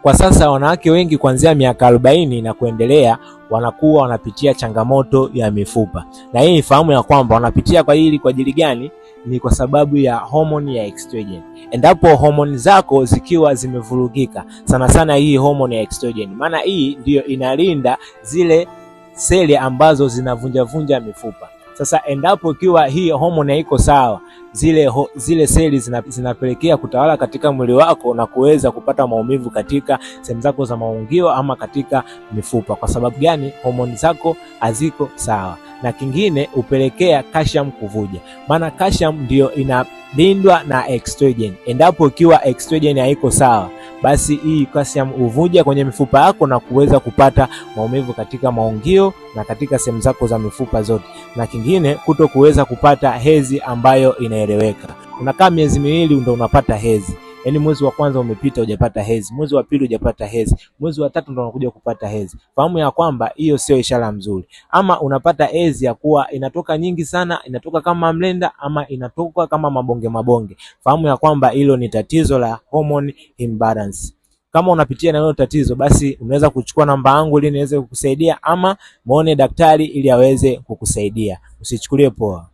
Kwa sasa wanawake wengi kuanzia miaka 40 na kuendelea wanakuwa wanapitia changamoto ya mifupa, na hii ifahamu ya kwamba wanapitia kwa hili kwa ajili gani? Ni kwa sababu ya homoni ya estrogen. Endapo homoni zako zikiwa zimevurugika, sana sana hii homoni ya estrogen, maana hii ndiyo inalinda zile seli ambazo zinavunjavunja mifupa. Sasa endapo ikiwa hii homoni haiko sawa, zile seli zinapelekea kutawala katika mwili wako na kuweza kupata maumivu katika sehemu zako za maungio ama katika mifupa. Kwa sababu gani? Homoni zako haziko sawa. Na kingine hupelekea calcium kuvuja, maana calcium ndiyo inalindwa na estrogen. Endapo ikiwa estrogen haiko sawa, basi hii calcium huvuja kwenye mifupa yako na kuweza kupata maumivu katika maungio na katika sehemu zako za mifupa zote. Na kingine, kuto kuweza kupata hedhi ambayo inaeleweka. Unakaa miezi miwili ndio unapata hedhi. Yaani mwezi wa kwanza umepita hujapata hedhi, mwezi wa pili hujapata hedhi, mwezi wa tatu ndo unakuja kupata hedhi. Fahamu ya kwamba hiyo sio ishara mzuri. Ama unapata hedhi ya kuwa inatoka nyingi sana, inatoka kama mlenda ama inatoka kama mabonge mabonge. Fahamu ya kwamba hilo ni tatizo la hormone imbalance. Kama unapitia na hilo tatizo, basi unaweza kuchukua namba yangu ili niweze kukusaidia, ama muone daktari ili aweze kukusaidia. Usichukulie poa.